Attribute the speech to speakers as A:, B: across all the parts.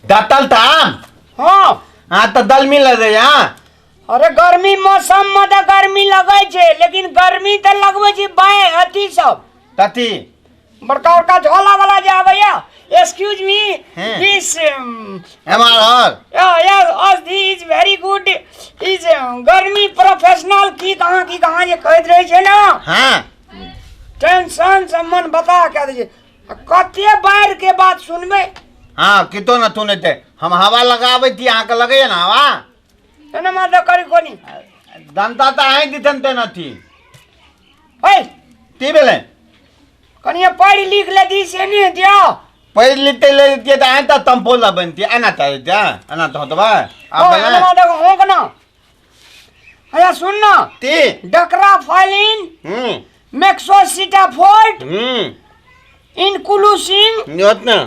A: दतल त आम।
B: हाँ।
A: हाँ तऽ दलमी लगैया।
B: अरे गर्मी मौसम में तऽ गर्मी लगै छै, लेकिन गर्मी तऽ लगबै छै बाएं अथी सब।
A: कथी?
B: बड़का बड़का झोला वाला जे आबैया। एक्सक्यूज मी, दिस
A: एमआर
B: औषधि is very good, is गर्मी प्रोफेशनल। की कहाँ की कहाँ जे कहैत रहै छै ने।
A: हाँ।
B: टेंशन से मन बता के दै छै। आ कते बाढ़ि के बात सुनबै?
A: हाँ, कितो न सुनैते। हम हवा लगाबै छी, अहाँके लगैया ने हवा?
B: एना माता करी कोनी
A: दंता तऽ अहीं दिसन ते नथी।
B: है
A: की भेलै?
B: कनिए पढ़ि लिख ले दी से ने दियो।
A: पढ़ि लिख ले दितियै तऽ अहीं तऽ तम्पोला बनतियै। एना तऽ जा एना तऽ होतबै आब।
B: ओ
A: भेलै?
B: एना देखो होंक ना। अच्छा सुन ना।
A: ती
B: डकरा फाइलिन, मैक्सो सीटाफोर्ट, इनक्लूसिंग
A: होत ने।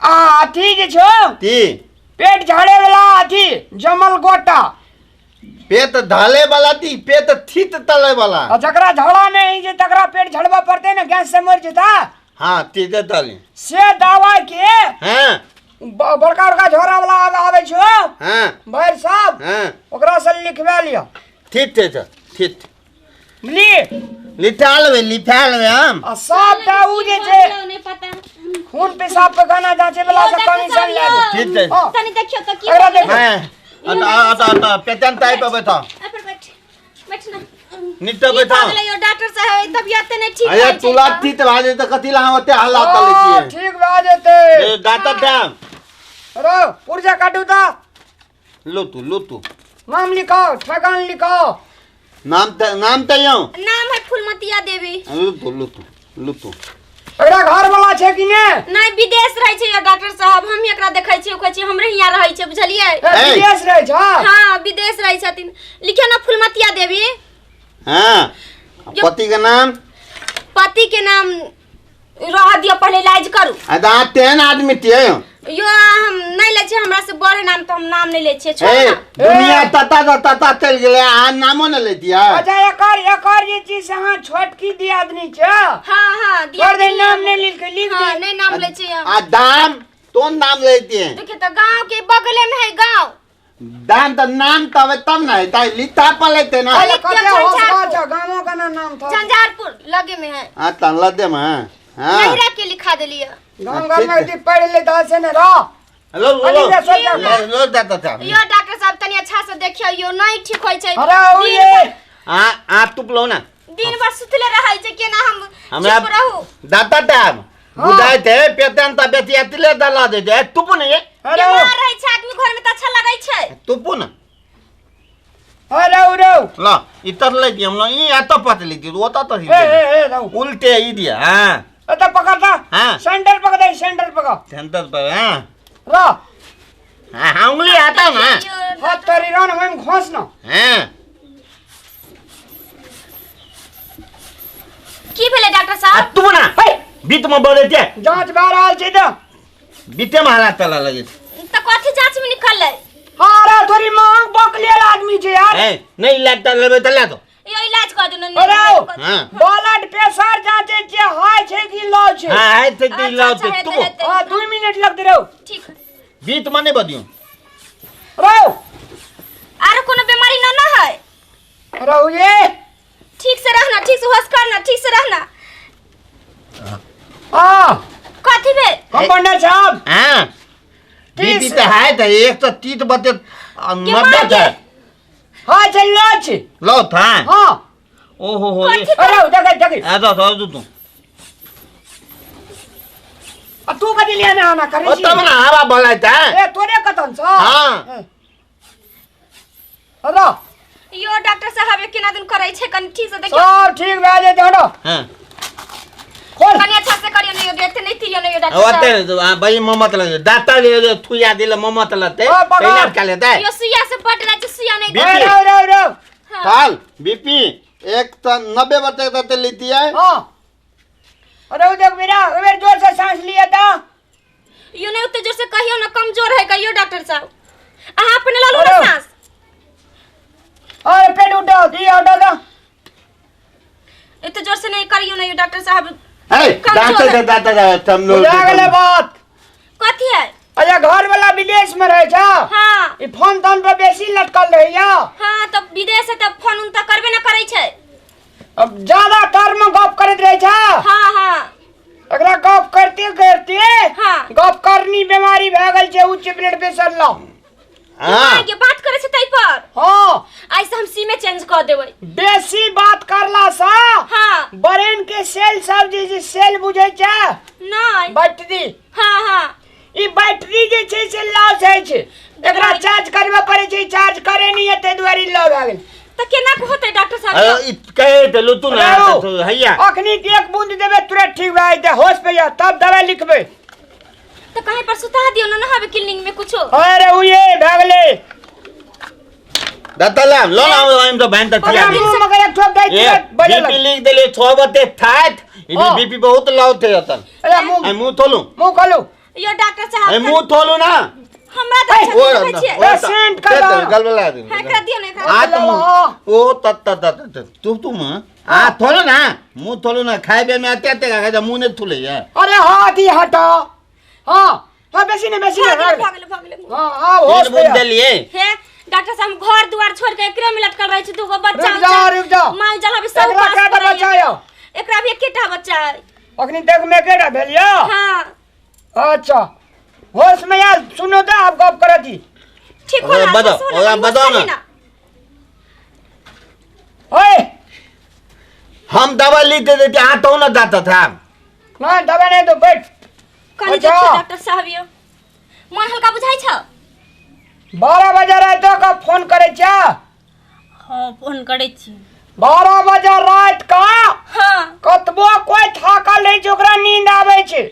B: आ अथी जे छौ
A: ती
B: पेट झाड़े वाला अथी जमल गोटा।
A: पेट ढाले वाला ती पेट थीत तले वाला।
B: आ जकरा झड़ा नहीं छै तकरा पेट झड़बा पड़तै ने, गैस से मरि जेता।
A: हाँ, तीते तली
B: से दवाई के।
A: हाँ।
B: बड़का बड़का झोरा वाला आबै छौ।
A: हाँ।
B: भरि सब।
A: हाँ।
B: ओकरा से लिखवा लिअ।
A: ठीक छै सर, ठीक।
B: बुझली?
A: लिखा लेबै, लिखा लेबै हम।
B: आ सबटा उ जे छै
C: नहि पता।
B: खून पेशाब पे गाना जांचे वाला से
C: यौ, डॉक्टर
B: कमीशन
C: साहब,
B: ले
C: यौ।
B: ले।
A: ठीक छै।
B: हाँ।
C: तनी देखियौ तऽ की
B: एकरा
C: भऽ गेलै।
B: देखियौ।
A: हाँ, अतः अतः अतः पेटेंट टाइप अबै तऽ
C: एहि पर बैठ, बैठ ना।
A: निट्टा
C: की
A: बैठा।
C: भऽ गेलै यौ डॉक्टर साहब, ई तबियत नहि ठीक
A: अरे
C: रहै छै
A: तुला
C: तऽ।
A: तीत भए जेतै, कथी ला अहाँ ओते हल्ला चलै
B: हाँ,
A: छियै?
B: ठीक भए जेतै।
A: ए, डॉक्टर साहब।
B: रो पुर्जा काटू तऽ।
A: लो तू, लो तू।
B: नाम लिखाओ, ठेकान लिखाओ।
A: नाम त नाम त यौ।
C: नाम है फुलमतिया देवी।
A: लो तू, लो तू, लो तू।
B: एकरा घर वाला छै कि ने?
C: नहि, विदेश रहै छै यौ डॉक्टर साहब। हम ही एकरा देखै छियै, कहै छियै हमरे हियाँ रहै छै, बुझलियै?
B: ए, विदेश रहै छै?
C: हाँ, विदेश रहै छथिन। लिखियौ ने फुलमतिया देवी।
A: हाँ, पति के नाम?
C: पति के नाम रह दियौ, पहिले इलाज करू।
A: आ तऽ अहाँ तेहन आदमी छियै।
C: यो हम नहि लै छियै, हमरा से बड़े नाम तऽ हम नाम नहि लै छियै, छोड़
A: ए
C: ना।
A: दुनिया तता तऽ तता चलि गेलै, अहाँ नामो नहि लै छियै।
B: अच्छा, एकर एकर जे चीज से अहाँ छोटकी दियादनी छै।
C: हाँ हाँ,
B: छोड़ दे,
C: दियादनी।
B: नाम नहि लिख, लिख
C: हाँ
B: दे।
C: नहि नाम लै छियै हम।
A: आ दाम तोन नाम लै छियै?
C: देखियौ तऽ गाँव के बगले में है गाँव।
A: दाम तऽ नाम तऽ अबै तब ने हेतै, लिखा पर लेतै ने।
B: अरे
C: लिख दियौ
B: कते होशगार
C: झंझारपुर।
B: छौ, गामो के ना नाम था।
C: झंझारपुर लगे में है।
A: हाँ, तऽ लदे में है। हाँ।
C: नहिरा के लिखा देलियै।
B: गाँव घर में यदि पढ़ ले तऽ से ने रह।
A: लो लो
B: अरे
A: लो।
B: रे, सोच
A: लो, लो, दादा साहब।
C: यो डॉक्टर साहब तनी अच्छा से देखियौ यो, नहीं ठीक होइ छै।
B: अरे ओ
C: दिन
B: ये।
C: भर-
A: आ आ तुप लो ना।
C: दिन भर सुतले रहै छै, केना हम
A: हमरा
C: चुप रहू?
A: दादा साहब बुझाइ छै पेटन तऽ बेटी अतिले दला दे दे तुपु ने।
B: अरे
C: बीमार रहै छै आदमी घर में तऽ अच्छा लगै छै।
A: तुपु ने।
B: अरे ओ रो।
A: ल इतर लै दियम न, ई एतऽ पत लै दियौ, ओतऽ तऽ
B: ए ए ए रौ।
A: उल्टे ई दिया। हाँ।
B: एतऽ पकड़ ता।
A: हाँ।
B: सेंटर पकड़ दे, सेंटर पकड़।
A: सेंटर पर। हाँ।
B: रो।
A: हाँ हाँ, उंगली आता ना।
B: हाथ तरी रह ना, ओहिमे घोंस ना।
A: हाँ।
C: की भेलै डॉक्टर
A: आ
C: साहब?
A: तू ना
B: हे।
A: बीत में बोले छै।
B: जांच भए रहल छै तऽ।
A: बीते में हालात चला लगे छै।
C: तऽ कथी जांच में निकललै?
B: हाँ, अरे थोड़ी मांग बकलेल आदमी छै यार।
A: ए नहीं इलाज त लेबै त ले दो।
C: यो इलाज कऽ दियौ ने।
B: अरे ओ।
A: हाँ।
B: ब्लड प्रेशर जांचे छै, हाई छै कि लो छै?
A: हाँ, है ते
C: अच्छा,
A: लाओ
C: अच्छा,
A: ते
C: हेतै,
A: तू।
C: हेतै।
B: हाँ, 2 मिनट लगतै रौ।
C: ठीक।
A: बीत में नहीं बदियो।
B: रौ।
C: आरो कोनो बीमारी न न है?
B: रौ ये।
C: ठीक से रहना, ठीक से होश करना, ठीक से रहना।
B: हाँ।
C: कथी भेल?
B: कंपाउंडर साहब।
A: हाँ।
B: तीस।
A: बीपी तऽ है तऽ एक सौ तीस बते 90
C: मार
A: छै।
B: हाँ, छै लो छै।
A: लो था।
B: हाँ।
A: ओ हो हो।
C: कथी?
B: अरे देखे देखे।
A: आ दो दो तू।
B: आ तू कथी लिए ना आना करै
A: ओ
B: छी?
A: तब ना हवा बोलाय था।
B: ए तोरे कतन छ?
A: हाँ।
B: अरे
C: यो डॉक्टर साहब केना दिन करै छै, कनी ठीक से देखियौ।
B: सब ठीक भए जेतै, हटो।
A: हाँ।
B: खोल।
C: कनी अच्छा से करियौ ने यो, देखते नहीं थियौ ने यो डॉक्टर
A: ओते
C: साहब।
A: हाँ, भाई ममत लगे दाता ले ले थुया दिले ममत लगते।
B: ओ, पकड़।
A: पहले का लेते।
C: यो सुइया से बड रहै छै, सुइया नहीं
A: बीपी।
B: ए, रौ रौ रौ।
C: हाँ।
A: साल बीपी एक तो 90 बते तते लेती है।
B: हाँ। अरे देख बेरा, बेर जोर से सांस लिया था।
C: यो नहीं उते जोर से कहियो ना, कमजोर है कहियो डॉक्टर साहब। अहाँ अपने ललू ना
B: अरे।
C: सांस।
B: अरे पेट उठाओ, दी उठा दो।
C: इतने जोर से नहीं करियो ना यो डॉक्टर साहब।
A: ए
C: कमजोर
A: दाता
C: है।
A: दे दाता दे तम लो।
B: बुझा गेलै बात।
C: कथी है?
B: अच्छा घर वाला विदेश में रहे छा?
C: हाँ।
B: ई फोन तोन पर बेसी लटकल रहैया?
C: हाँ, तब विदेश है तब फोन उन त करबे न करै छै।
B: अब ज्यादा तर में गप करैत रहे छा?
C: हाँ हाँ।
B: एकरा गप करते करते
C: हाँ।
B: गप करनी बीमारी भए गेल छै, उच्च ब्लड प्रेशर ल।
A: हाँ।
C: के बात करे छै तै पर।
B: हाँ।
C: ऐसे हम सीमे चेंज कर देबै।
B: बेसी बात करला सा
C: हाँ।
B: ब्रेन के सेल सब जे जे सेल बुझै छै
C: नहीं।
B: बैटरी।
C: हाँ हाँ।
B: ई बैटरी जे छै से लॉस होइ छै, एकरा चार्ज करबे पड़ै छै, चार्ज करे नहीं है तै दुआरे लॉ भए गेल।
C: त केना के होतै डॉक्टर साहब?
A: अरे ई कहे देलु तू ना
B: रहू।
A: तो हैया।
B: अखनी के एक बूंद देबै तुरंत ठीक भए जेतै, होश पे जा तब दवाई लिखबै।
C: त कहीं पर सुता दियो ना, ना हवे क्लिनिक में कुछो।
B: अरे उए भए गेलै।
A: दतला लो ना हम तो बहन त
B: ओकरा
A: थिया।
B: मुँह में एक ठोप दै
A: ए
B: तुरंत बजे
A: बीपी
B: लग।
A: लिख देले 6 बते थात। ई
B: हाँ।
A: बीपी बहुत लाउ थे अतन।
B: अरे मुँह
A: ए मुंह थोलू।
B: मुँह खोलू।
C: यो डॉक्टर साहब
A: ए मुंह थोलू ना।
C: हमरा त अच्छा
A: ओ
C: नहीं देखै छियै।
B: पेशेंट का दाम।
A: गलबला दे।
C: हाँ, एकरा दियो ना, एकरा।
A: आ तो मुंह ओ तत तत तत तू तू म आ थोलो ना मुंह थोलो ना खाइबे में आते आते खाइ मुंह ने थुले या।
B: अरे हाथ ही हटा। हाँ हाँ बेसी नहीं बेसी नहीं।
C: भऽ गेलै, भऽ गेलै, भऽ गेलै।
B: हाँ हाँ होश
A: तीन
B: पे
A: बूंद
B: आ।
A: देलिए।
C: हे डॉक्टर साहब घर दुआर छोड़ के एकरे में लटकल रहे छी, दूगो बच्चा
B: रुक जा, रुक जा।
C: माल जाल अभी सब
B: एकरा
C: पास
B: केटा
C: पड़ैया।
B: बच्चा यौ?
C: एकरा भी एकेटा बच्चा है।
B: अखनी देख में केटा भेल यौ?
C: हाँ।
B: अच्छा होश में यार सुनो तो आप गप करत ही।
C: ठीक
A: ओकरा
C: होला,
A: बदो,
C: सुनो,
A: ओकरा
C: होश
A: बदो
C: करी
A: ना।
B: ओए
A: हम दवा लिख दे देते हां तो ना जाता था।
B: ना दवा नहीं तो बैठ।
C: कनी
B: अच्छा।
C: देखियो डॉक्टर साहब यो मन हल्का बुझाइ छ?
B: 12 बजे रात का फोन करे छा?
D: हाँ फोन करे छी।
B: 12 बजे रात का?
C: हाँ।
B: कतबो कोई थाकल रहे छै ओकरा नींद आवे छै।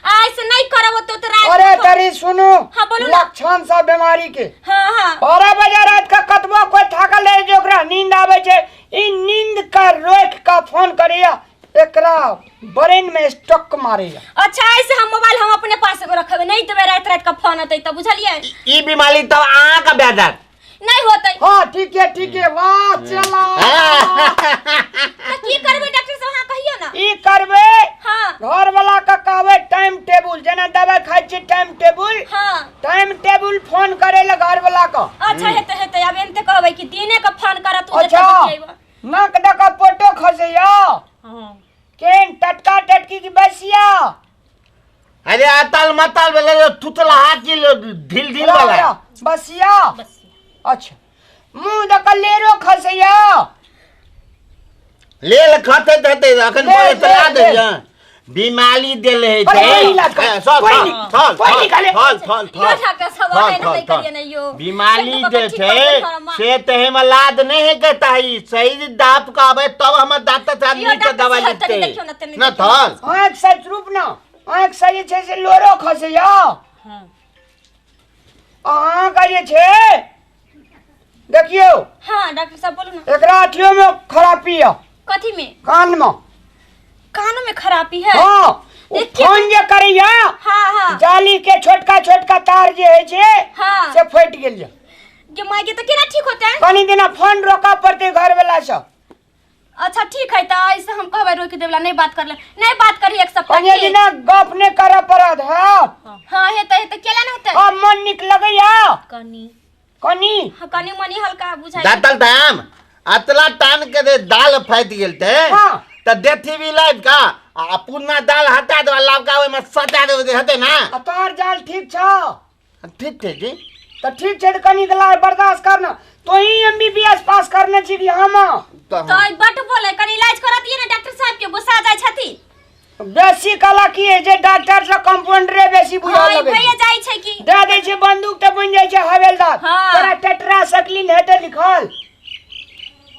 C: आइ से नहीं करब तो रात
B: अरे
C: को-
B: तरी सुनू।
C: हाँ, बोलू ना।
B: लक्षण सब बीमारी के।
C: हाँ हाँ।
B: 12 बजे रात का कतबो कोई थाकल रहे छै ओकरा नींद आवे छै। ई नींद का रोक का फोन करिया एकरा ब्रेन में स्ट्रोक मारेगा।
C: अच्छा ऐसे हम मोबाइल हम अपने पास रखबे नहीं देबै रात रात का फोन अतै त बुझलियै?
A: ई बीमारी तब आ का बेदात
C: नहीं होतै।
B: हाँ ठीक है ठीक है वाह चला।
C: त की करबै डॉक्टर साहब अहाँ कहियो ना।
B: ई करबै
C: हाँ।
B: घर वाला का कहबै टाइम टेबुल, जेना दवाई खाइ छी टाइम टेबुल।
C: हाँ।
B: टाइम टेबुल फोन करे ला घर वाला का।
C: अच्छा हेतै हेतै अब एनते कहबै कि दिने का फोन करत उ
B: अच्छा नाक दऽ कऽ फोटो खसैया।
D: हाँ।
B: केन टटका टटकी की बसिया।
A: अरे अतल मतल वाला थुतला हाथ की ढील ढील वाला
B: बसिया। अच्छा मुंह दऽ कऽ लेरो खसैया।
A: लेल खते हेतै अखन
B: ले,
A: बोले चला
B: ले,
A: दे
B: ले।
A: बीमारी देले है
B: अरे, कोई नहीं
A: थल
B: कोई नहीं,
A: थल
B: कोई नहीं खाले।
A: थल थल
C: यो डॉक्टर साहब
A: थल,
C: अहाँ
A: थल,
C: नहीं
A: थल।
C: करिए ना यो।
A: बीमारी
C: पेट
A: जे
C: को
A: छै
C: ठीक कर दो,
A: से तहे में लाद नहीं है के ताही सही दाप का आवे तब हमर दांत साथ
C: यो
A: नीचे
C: डॉक्टर
A: दवा
C: साहब, तनी
A: लिखते
C: देखियो ना, तनी
A: ना
C: देखियो।
A: थल
B: आँख सच रूप ना आँख से जे छै से लोरो खसैया।
D: हाँ।
B: अहाँ का जे छै देखियौ।
C: हाँ डॉक्टर साहब बोलू ना।
B: एकरा अथियो में खराबी है।
C: कथी में?
B: कान में।
C: कानों में खराबी है?
B: हाँ ओ
C: देखिए।
B: फोन जे करैया।
C: हाँ हाँ।
B: जाली के छोटका छोटका तार जे है छै
C: हाँ।
B: से फटि गेल ये।
C: जे माय के तो केना ठीक होतै?
B: कनी दिना फोन रोकऽ पड़तै घर वाला सब।
C: अच्छा ठीक है त ऐसे हम कहबै रोक देवला नहीं बात करले नहीं बात करी एक सप्ताह
B: कनी
C: के।
B: दिना गप नहीं करऽ पड़त। हाँ
C: हाँ हेतै हेतै केला न होतै?
B: अब मन निक लगैया
D: कनी
B: कनी।
C: हाँ कनी मनी हल्का बुझाइ।
A: दातल दाम अतला टान के दे दाल फाटि गेल ते
B: हाँ।
A: त देथी भी लाइव का आ पुरना दाल हटा देबा लावका ओहिमे सटा देबे हेतै ना।
B: आ तोहर जाल ठीक छौ?
A: ठीक छै जी।
B: त ठीक छै त कनी गला बर्दाश्त करना। तो ही एमबीबीएस पास करने छी कि हम?
A: तो
C: तो ई बट बोले कनी इलाज करा दिए ना डॉक्टर साहब के गुस्सा जाय छथि।
B: बेसी कला की है जे डॉक्टर से कंपाउंडरे बेसी बुझा
C: हाँ, ई
B: लगे
C: भैया जाय छै की
B: दे दै छै बंदूक त बन जाय छै हवेलदार।
C: हाँ।
B: तोरा टेट्रा सकलिन हेतै लिखल।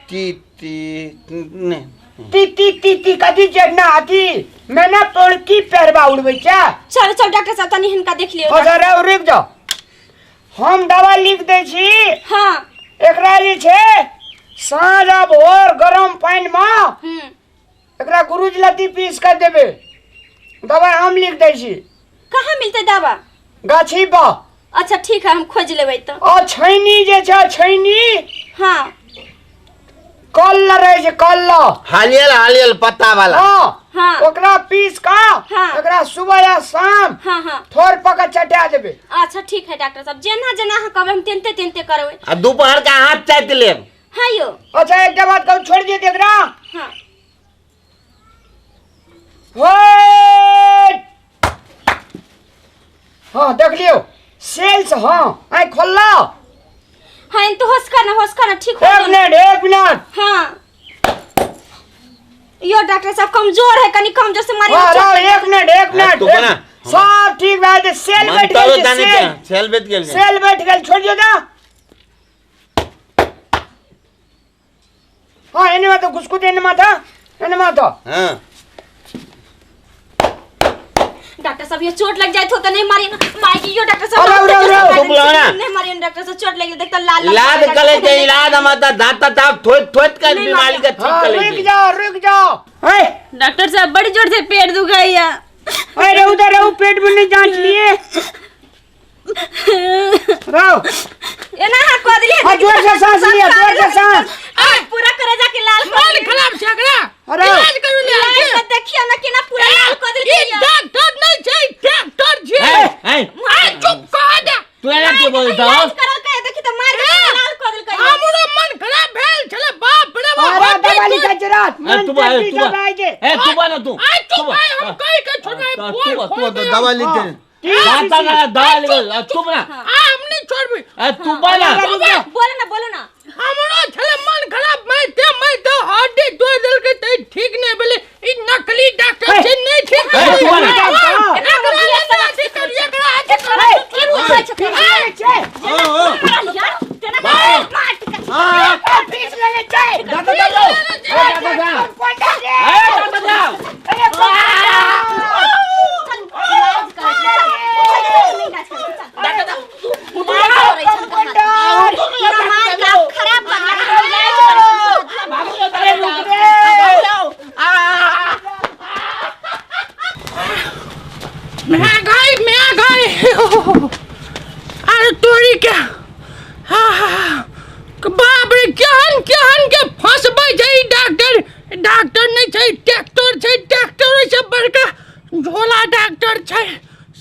A: ती ती ने
B: ती ती ती ती कथी छै ना अथी मैंने तोड़की पैरबा उड़बै छै।
C: चल चल डॉक्टर साहब तनी हिनका देख लियौ।
B: अच्छा रे रुक जाओ हम दवा लिख दै छी।
C: हाँ।
B: एकरा जे छै साँझ आ भोर गरम पानि में एकरा गुरुज लत्ती पीस के देबै। दवा हम लिख दै छी।
C: कहाँ मिलतै दवा?
B: गाछी पर।
C: अच्छा ठीक है हम खोज लेबै त।
B: आ छैनी जे छै छैनी।
C: हाँ।
B: कल ल रहै छै कल ल।
A: हालियल हालियल पत्ता वाला।
B: हाँ।
C: हाँ।
B: ओकरा पीस का
C: हाँ।
B: एकरा सुबह या शाम
C: हाँ हाँ
B: थोड़ पकड़ चटा देबे।
C: अच्छा ठीक है डॉक्टर साहब, जेना जेना अहाँ कहबै हम तेनते तेनते करबै।
A: आ दोपहर का हाथ चाटि लेब।
C: हाँ यो।
B: अच्छा एकटा बात कहू, छोड़ दिए एकरा।
C: हाँ।
B: हाँ देख लियो सेल्स। हाँ आई खोल लो।
C: हाँ तो होश करना, होश करना, ठीक हो।
B: एक मिनट एक मिनट।
C: हाँ यो डॉक्टर साहब कमजोर है, कनी कमजोर से मारे।
B: हाँ एक मिनट एक मिनट, सब ठीक भए जेतै। सेल बैठ गेल,
A: सेल बैठ गेल,
B: सेल बैठ गेल, छोड़ दियो ना। हाँ एने माथा घुसकू दे, एने माथा, एने माथा।
A: हाँ
C: डॉक्टर साहब ये चोट लग जाए तो नहीं मारिए ना माई। यो डॉक्टर साहब नहीं मारिए डॉक्टर साहब, चोट लग जाए देखता लाल
A: इलाज करे के इलाज हम त दांत ताप ठोक ठोक कर बीमारी के ठीक करे।
B: रुक जाओ रुक जाओ। ए
D: डॉक्टर साहब बड़ी जोर से पेट दुखाइया।
B: अरे उधर रहो, पेट में नहीं जांच लिए रहो।
C: ए ना हां को दिलिए।
B: हां जोर से सांस लिया, जोर से सांस।
C: पूरा करे जाके लाल
E: मन खराब छै एकरा।
B: अरे
E: इलाज करू ले
C: इलाज देखियो ना केना पूरा लाल क देलकै।
E: ई डॉक्टर नहीं छै, ट्रैक्टर छै।
A: ए
E: ए चुप कह दे
A: तू एना के बोल दो।
C: इलाज करल के देखि त मार के लाल क देलकै।
E: हमरो मन खराब भेल छले बाप रे बाप।
B: अरे दवा लिखा जरा
A: तू बा ए तू बा ना तू।
E: ए चुप हम कहि के छोड़बै।
A: तू तू दवा लिख दे। दाता ना दवा लिख चुप ना।
E: आ हम नहीं छोड़बै।
A: ए तू बा ना।
C: बोलो ना बोलो ना।
E: हमरो छले मन खराब मैं तो हड्डी तोड़ देलकै त ठीक नै भेलै। ई नकली डॉक्टर छै, नहीं ठीक।
A: ए तू बा ना।
E: अरे तोरी के बाप रे केहन केहन के फंसबै छै डॉक्टर। डॉक्टर नहीं छै, ट्रैक्टर छै, ट्रैक्टर से बड़का झोला डॉक्टर छै।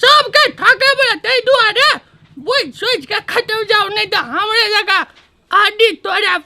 E: सबके ठकेबै ताहि दुआरे बुझि सोचि के खटौ जाउ, नहीं तऽ हमरे जकाँ हड्डी तोड़े